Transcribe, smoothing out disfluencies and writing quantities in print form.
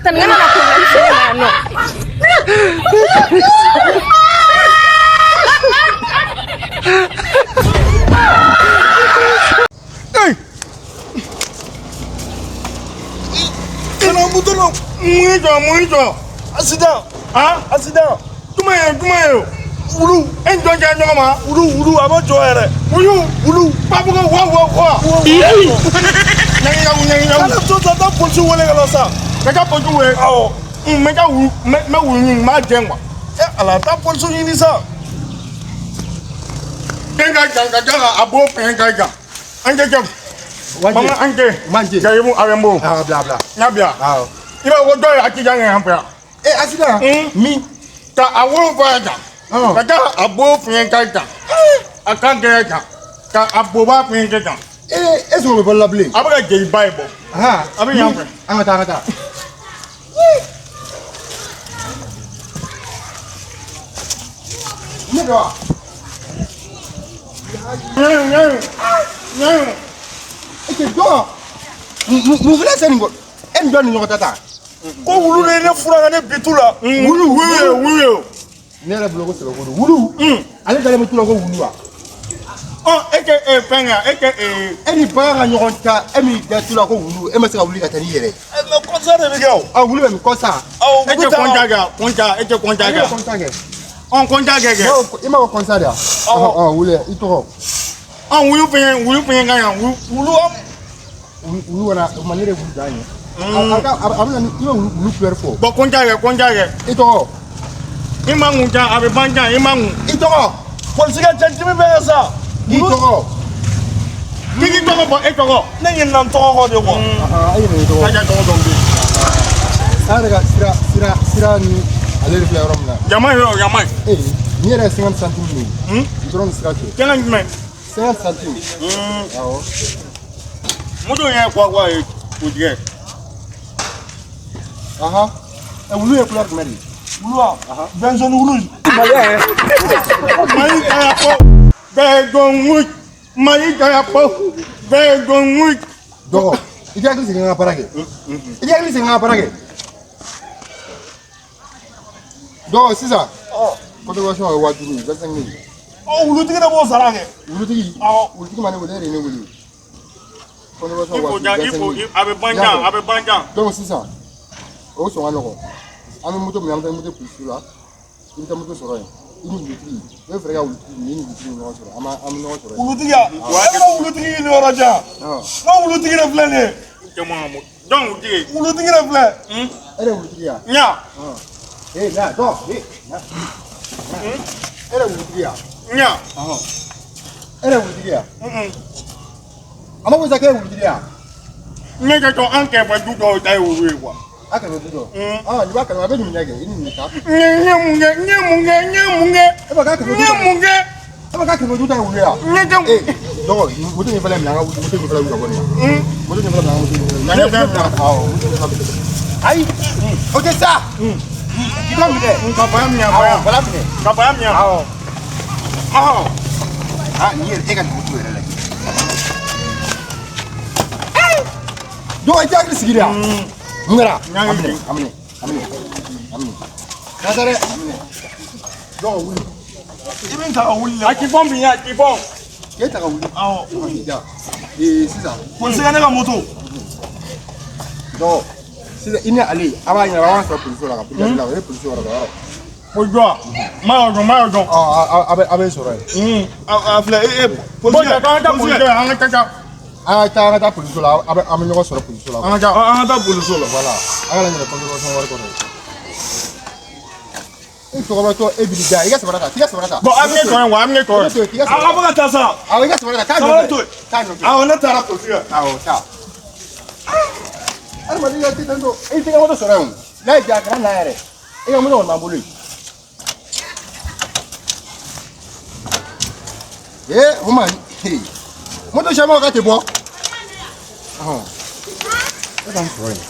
Taa nin kana na problème se ne ma yan nɔ. Kana moto la. Mun jɔ, mun jɔ? Accident. Han? Accident. Jumɛn ye, jumɛn ye? Wulu. E ni jɔn cɛ ɲɔgɔn ma? Wulu, wulu, a ma jɔ yɛrɛ. Wulu. Wulu. Babugu wa wa wa. Ɲangi ɲangi. Kana to sa, taa polisi wele ka na sa. Ka taa polisi wele. Awɔ. N bɛ taa wulu, n bɛ wulu ɲini, n b'a gɛn quoi. E Ala, taa polisi ɲini sa. Den ka jan ka jan a b'o fɛn ka jan. An tɛ jɛ. Mama an tɛ. Manje. Jayibu a bɛ n bolo. Ah, bila bila. N y'a bila. Awɔ. I b'a ye ko dɔw ye accident kɛ yan fɛ yan. E accident? Min? Ka a wolo fɔ yan tan. Ka taa a bo fiɲɛ ka jan. A kan kɛ jan. Ka a boba fiɲɛ kɛ jan. E est ce que o bɛ balo la bilen? A bɛ ka jeliba ye bɔ. A bɛ yan fɛ. An ka taa, an ka taa. Ne dɔn wa? Ɲaɲu ɲaɲu. E tɛ dɔn. Mun filɛ sen nin kɔ? E ni jɔn ni ɲɔgɔn ta ta? Ko wulu de ye ne furakɛ ne bitu la. Wulu wulu ye wulu ye. Ne yɛrɛ bolo ko sɛbɛ ko don. Wulu. Ale dalen bɛ tu la ko wulu wa? Ɔ e tɛ fɛn kɛ, e tɛ. E ni bagan ka ɲɔgɔn ta, e m'i da tu la ko wulu, e ma se ka wuli ka taa n'i yɛrɛ ye. Mais kɔsa de bɛ kɛ o. Ah, wulu bɛ min kɔsa? Awɔ. E tɛ kɔnja kɛ, kɔnja, e tɛ kɔnja Ale kɛ. bɛ kɔnsa kɛ. Ɔ kɔnja kɛ kɛ. I ma ko kɔnsa de wa? Awɔ. Ɔ wulu i tɔgɔ. Ɔ wulu fɛn, wulu fɛn ka ɲi, wulu. Wulu. Wulu kɔni, o ma ne de wulu dan ye. A bɛ na ni i bɛ wulu couleur fɔ. Bɔn kɔnja kɛ, kɔnja kɛ. I tɔgɔ. I ma kun jan, a bɛ ban jan, i ma kun. I tɔgɔ. Polisikɛ cɛ dimi bɛ kɛ sa. I tɔgɔ. K'i k'i tɔgɔ fɔ, e tɔgɔ. Ne ɲinɛna n tɔgɔ kɔ de kɔ. E ɲinɛna i tɔgɔ. Kaja tɔgɔ dɔn bi. An yɛrɛ ka sira sira sira ni ale de filɛ yɔrɔ min na. Jama ye o, jama ye. Ee nin yɛrɛ ye 50 centimes de ye. Dɔrɔn ni sira cɛ. Kɛnɛ jumɛn? 50 centimes. Awɔ. Moto yɛrɛ kuwa kuwa ye o tigɛ. Ahan. Ɛ wulu ye couleur jumɛn de ye? Wulu wa? Vin jaune rouge. Mali drapeau vert jaune rouge. Mali drapeau vert jaune rouge. Dɔgɔ, i t'i hakili sigi n ka baara kɛ. I t'i hakili sigi n ka baara kɛ. Dɔgɔ sisan. Contravention ye 5000 ye, 25 000. Ɔ wulutigi de b'o sara kɛ. Wulutigi? Awɔ. Wulutigi ma ne wele, e de ye ne wele. Contravention I ko 5000, jan, i ko 25 000. a bɛ ban jan, a bɛ ban jan. Donc sisan, o sɔn ka nɔgɔn. An bɛ moto minɛ, an bɛ taa moto polisiw la. I bɛ taa moto sɔrɔ yen. I ni wulutigi, i bɛ fɛɛrɛ ka wulutigi ni wulutigi ɲɔgɔn sɔrɔ. An bɛ ɲɔgɔn sɔrɔ yen. Wulutigi ya? E ka wulutigi ɲini yɔrɔ jan. N ka wulutigi de filɛ nin ye. Jɔn wulutigi? Wulutigi de filɛ. E de wulutigi ya? Ɲa. Ee na dɔn, ee na. E de wulutigi ya? Ɲa. E de wulutigi ya? A ma ko sisan k'e ye wulutigi ya? Ne tɛ to an kɛrɛfɛ du dɔw ta ye wulu ye quoi. A kɛrɛfɛ du dɔ? Ah, n'i b'a kɛrɛfɛ a bɛ nin minɛ kɛ, i ni nin ta. N ye mun kɛ, n ye mun kɛ, n ye mun kɛ. E ma k'a kɛrɛfɛ du N ye mun kɛ? E ma k'a kɛrɛfɛ du ta ye wulu ya? Ne tɛ. Ee dɔgɔ, moto nin fɛnɛ minɛ, an ka moto nin fɛnɛ wuli ka bɔ nin na. Moto nin fɛnɛ minɛ, an ka moto nin fɛnɛ wuli. Ne fɛnɛ minɛ. Awɔ, moto nin fɛnɛ minɛ. Ayi, o tɛ sa. I ka minɛ. Ka baya minɛ, Awɔ, baya. bala minɛ. Ka baya minɛ. Awɔ. Ɔhɔn. Ah, nin yɛrɛ e ka nin moto yɛrɛ lajɛ. Dɔgɔ, i t'i hakili sigi de wa? Mun kɛra? A minɛ, a minɛ, a minɛ, a minɛ. Karisa dɛ, a minɛ. Dɔgɔ wuli. I bɛ n ta ka wuli A dɛ. tifɔn bi yan, a tifɔn. K'e ta ka wuli. Awɔ. E ma k'i da. Ee sisan. Polisikɛ ne ka moto. Dɔgɔ, sisan i ni ale, a b'a ɲɛnabɔ, a b'an sɔrɔ polisiw la ka brigade la, o ye polisiw yɔrɔ dɔn yɔrɔ. Polisi wa? Ma yɔrɔ dɔn, ma yɔrɔ dɔn. Ɔ a bɛ sɔrɔ yen. A filɛ e Polisikɛ, k'an ka taa polisi la, an ka taa. An ka taa, an ka taa polisiw la, an bɛ ɲɔgɔn sɔrɔ polisiw la. An ka taa. An ka taa polisiw la. Voilà, an kana ɲinɛ contravention wari kɔ dɛ. E tɔgɔbatɔ, e b'i da, i ka samara ta, i ka samara ta. Bon, a bɛ ne tɔ ye wa, a bɛ ne tɔ ye. I ka A samara bɛ ka taa sa. Awɔ, i ka samara ta, taa Samara nɔfɛ. to yen. Taa nɔfɛ. Awɔ, ne taara polisikɛ. Awɔ, taa. Adamaden ka tɛ tantɔ, i tɛ ka moto sɔrɔ yen o. N'a y'i diya, a kana na yɛrɛ. E ka moto kɔni b'an bolo yen. Ee, o ma, moto caman k'a tɛ bɔ. Ɔhɔn. E k'an sɔrɔ yen.